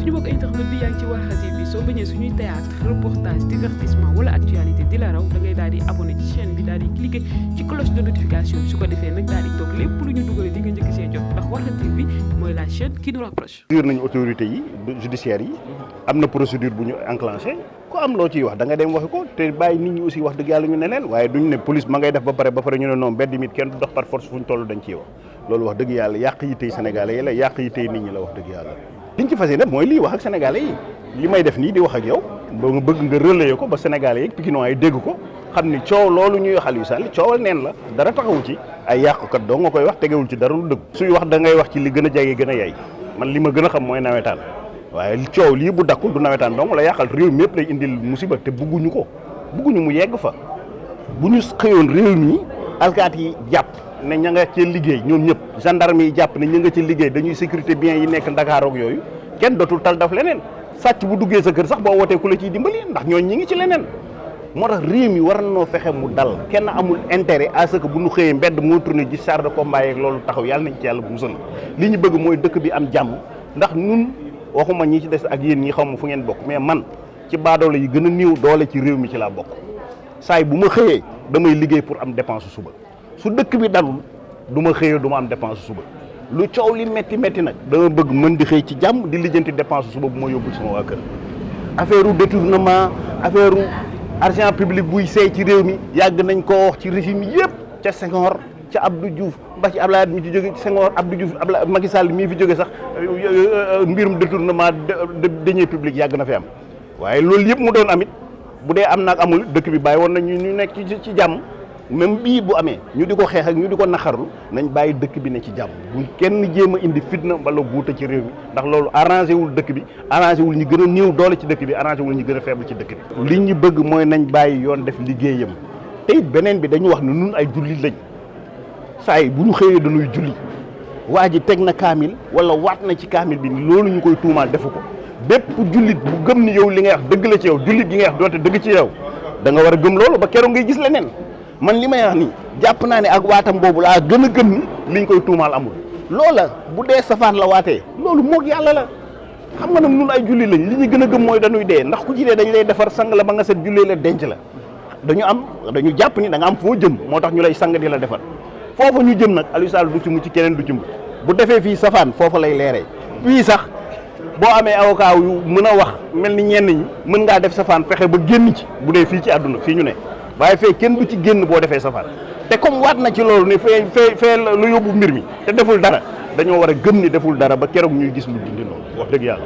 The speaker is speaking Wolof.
suñu bokk internet bi yaa ngi ci Warkha TV soo bañee suñuy théâtre reportage divertissement wala actualité di la raw da ngay daal di abonné ci chaîne bi daal di cliquer ci cloche de notification bi su ko defee nag daal di toog lépp lu ñu dugal di nga njëkk see jot ndax Warkha TV mooy la chaîne qui nous rapproche. nañu autorité yi judiciaire yi am na procédure bu ñu enclenché ko am loo ciy wax da nga dem waxi ko te bàyyi nit ñi aussi wax dëgg yàlla ñu ne leen waaye duñ ne police ma ngay def ba pare ñu ne non mbedd mi kenn du dox par force fu ñu toll dañ ciy wax loolu wax dëgg yàlla yàq yi tey sénégalais yi la yàq yi tey nit ñi la wax dëgg yàlla liñ ci fas yéene mooy lii wax ak sénégalais yi li may def nii di wax ak yow ba nga bëgg nga relayer ko ba sénégalais yi pikinois yi dégg ko xam ni coow loolu ñuy waxal yu sàll coowal neen la dara taxawu ci ay yàqukat doo nga koy wax tegewul ci dara lu dëgg suy wax da ngay wax ci li gën a jege gën a yey man li ma gën a xam mooy nawetaan waaye coow lii bu dakkul du nawetaan donc la yàqal réew mi yëpp lay indil musiba te bugguñu ko bugguñu mu yegg fa bu ñu xëyoon réew mi alkaat yi jàpp ne ña nga ci liggéey ñoom ñëpp gendarme yi jàpp ne ña nga ci liggéey dañuy sécurité bien yi nekk Dakar ak yooyu kenn dootul tal daf leneen sàcc bu duggee sa kër sax boo wootee ku la ciy dimbali ndax ñooñ ñi ngi ci leneen moo tax réew mi war nañoo fexe mu dal kenn amul intérêt à ce que bu ñu xëyee mbedd moo tourné ji char de combat yeeg loolu taxaw yàlla nañ ci yàlla bu musal li ñu bëgg mooy dëkk bi am jàmm ndax ñun waxuma ñi ci des ak yéen ñi xam fu ngeen bokk mais man ci baadoole yi gën a néew doole ci réew mi ci laa bokk saay bu ma xëyee damay liggéey pour am dépense suba su dëkk bi dalul du ma xëyee du ma am dépense suba lu coow li métti nag dama bëgg mën di xëy ci jàmm di lijjanti dépense suba bu ma yóbbul sama waa kër affaire u détournement affaire u argent public buy seey ci réew mi yàgg nañ koo wax ci régime yëpp ca Senghor ca Abdou Diouf ba ci Abdoulaye mi ci jóge ci Senghor Abdou Diouf Abdoulaye Macky Sall mii fi jóge sax mbirum détournement de deniers publics yàgg na fi am waaye loolu yëpp mu doon amit bu dee am naag amul dëkk bi bàyyi woon na ñu nekk ci jàmm même bii bu amee ñu di ko xeex ak ñu di ko naxarlu nañ bàyyi dëkk bi ne ci jàmm bu kenn jéem a indi fitna wala guuta ci réew mi ndax loolu arrangé wul dëkk bi arrangé wul ñi gën a néew doole ci dëkk bi arrangé wul ñi gën a faible ci dëkk bi li ñu bëgg mooy nañ bàyyi yoon def liggéeyam te it beneen bi dañu wax ne nun ay jullit lañ saa yi bu ñu xëyee dañuy julli waa ji teg na kaamil wala waat na ci kaamil bi loolu ñu koy tuumaal defu ko bépp jullit bu gëm ni yow li ngay wax dëgg la ci yow jullit gi ngay wax doote dëgg ci yow da nga war a gëm loolu ba keroog ngay gis leneen man li may wax nii jàpp naa ne ak waatam boobu laa gën a gëm ni liñ koy tuumaal amul loola bu dee safaan la waatee loolu moog yàlla la xam nga nag ñun ay julli lañ li ñu gën a gëm mooy dañuy dee ndax ku ci dee dañ lay defar sang la ba nga set jullee la denc la dañu jàpp ni da nga am foo jëm moo tax ñu lay sang di la defar foofa ñu jëm nag Aliou Sall du ci mucc keneen du ci mucc bu defee fii safaan foofa lay leeree fii sax boo amee avocat yu mën a wax mel ni ñenn ñi mën ngaa def safaan fexe ba génn ci bu dee fii ci àdduna fii ñu ne waaye fee kenn du ci génn boo defee safaan te comme waat na ci loolu ne fee lu yóbbu mbir mi te deful dara dañoo war a gëm ni deful dara ba keroog ñuy gis lu dindi loolu wax dëgg yàlla